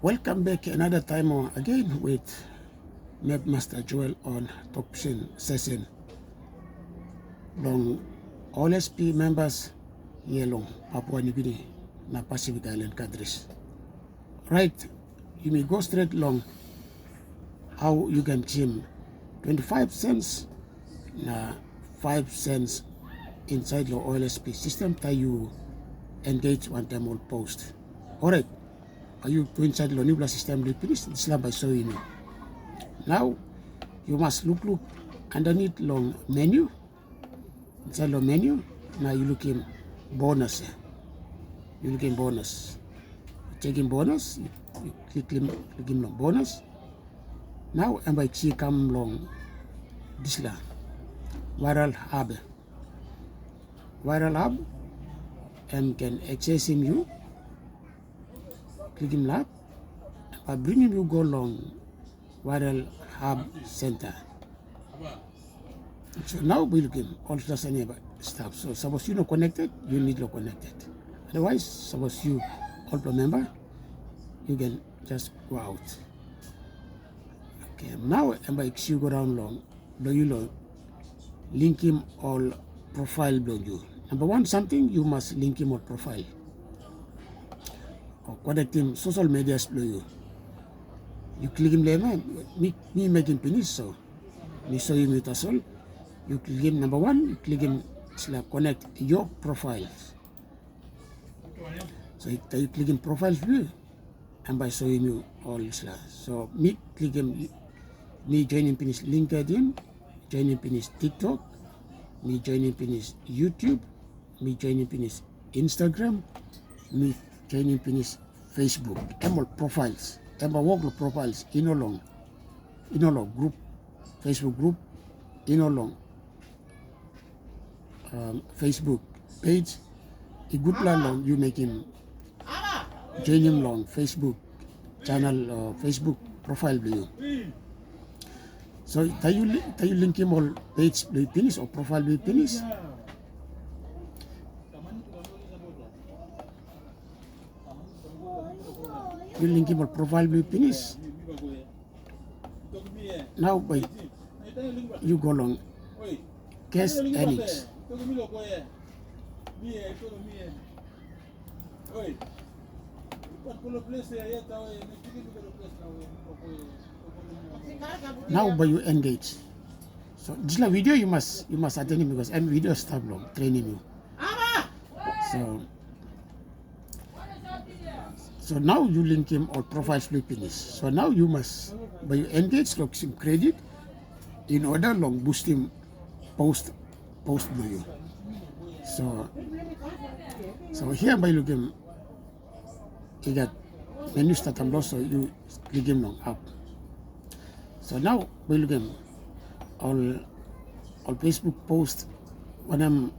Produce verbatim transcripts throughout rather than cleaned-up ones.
Welcome back another time again with Map Master Joel on Toksin Session long all S P members here long Papua New Guinea na Pacific Island countries. Right, yumi go straight long how you can gym twenty-five cents na five cents inside lo O L S P system taim you engage wantaim ol post. Alright, are you go inside lo nupela system lo pinis, dispela bai soim you. Now, you must look look underneath long menu. Inside lo menu, na you looking bonus ya. You looking bonus. Checking bonus, you click click long bonus. Now em bai si kam long dispela viral hub. Viral hub em can accessing you. Klikim lap, em bai bringim you go long viral hub center. So now we looking all the same stop. So suppose you no connected, you need to connected. Otherwise, suppose you all member, you can just go out. Okay, now em bai si go down long lo you lo linkim all profile bilong you. Number one something, you must linkim all profile. O connectim social medias bilong you. You klikim lema, mi, mi mekim pinis, so mi soim you tasol. You klikim number one, you klikim sila connect your profiles. So you klikim profiles bilong you, em bai soim you all sila. So mi klikim, mi joinim pinis LinkedIn, joinim pinis TikTok, mi joinim pinis YouTube, mi joinim pinis Instagram, mi joinim pinis Facebook. Em ol profiles. Em bai wok long profiles, i no long, i no long group, Facebook group, i no long um, Facebook page. I gutpela long you mekim joinim long Facebook channel o Facebook profile bilong you. So taim you li- taim you linkim ol page bilong you pinis o profile bilong you pinis, you linkim ol profile bilong you pinis. Now bai you go long cash earnings. Now bai you engage. So dispela video you must you must atenim, because em video stap long training you. So So now you linkim ol profiles bilong you pinis. So now you must bai you engage long kisim credit in order long boostim post post bilong you. So so here bai lukim i gat menu start am lo, so you klikim long up. So now bai lukim ol ol Facebook post wanem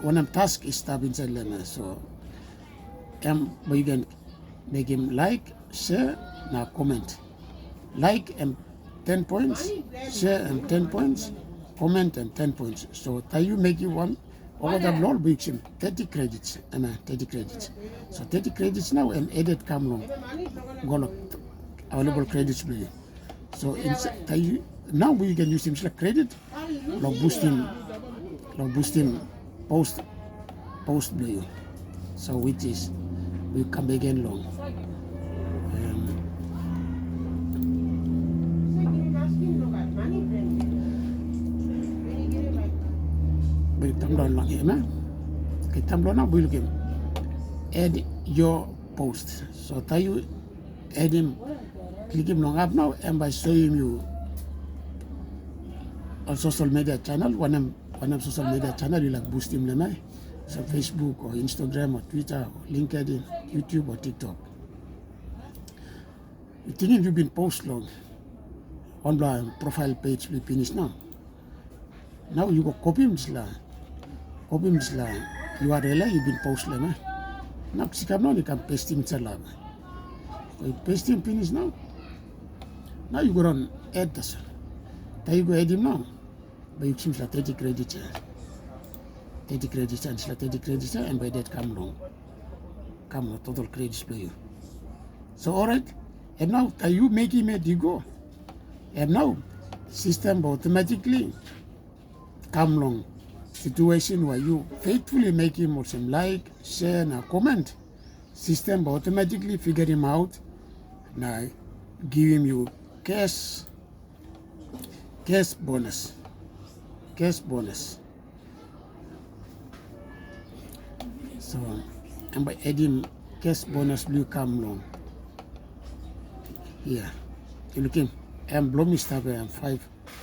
wanem task i stap inside lema. So em bai you can mekim like, share na comment. Like em ten points, share em ten points, comment em ten points. So taim you mekim wan olgeta bilong ol bai you kisim thirty credits, em thirty credits. So thirty credits now em added kam long go long available credits bilong you. So inside, now we can use him like credit long boostim long boostim post post bilong you. So which is we come again long um, we come down long here, na? Okay, come down now, we look him. Add your post. So taim you add him, klikim long up now, em bai soim you ol social media channel, wanem wanem social media channel you like boostim lema. So Facebook o Instagram o Twitter o LinkedIn, YouTube o TikTok. You tingim you bin post long wanpela profile page bilong pinis now. Now you go kopim dispela kopim dispela U R L you bin post lema. Now sikam now you kam pestim dispela. You pestim pinis now. Now you go down add tasol. Taim you go add him now, bai you kisim sila thirty credits ya. Thirty credits ya, and sila thirty credits ya, and by that kam long kam long total credits bilong you. So orait, em nau taim yu mekim yet i go, em nau sistem bai automatically kam long situation where yu faithfully mekim olsem like, share na comment. Sistem bai automatically figurim out na givim yu cash, cash bonus, cash bonus. So em bai edim cash bonus bilong yu kam long hia. Yu lukim, em bilong mi stap em five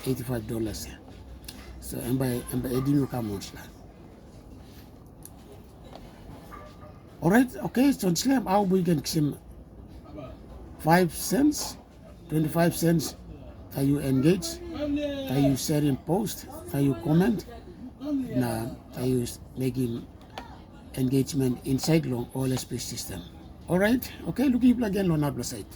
eighty five dollars ya. So em bai em bai edim yu kam onsla. Orait, okay, so onsla em au bai ken kisim five cents, twenty five cents, taim yu engage, taim yu sharing post, taim yu comment, na taim yu mekim engagement inside long O L S P system. Orait, okay, lukim yupela again long narapela side.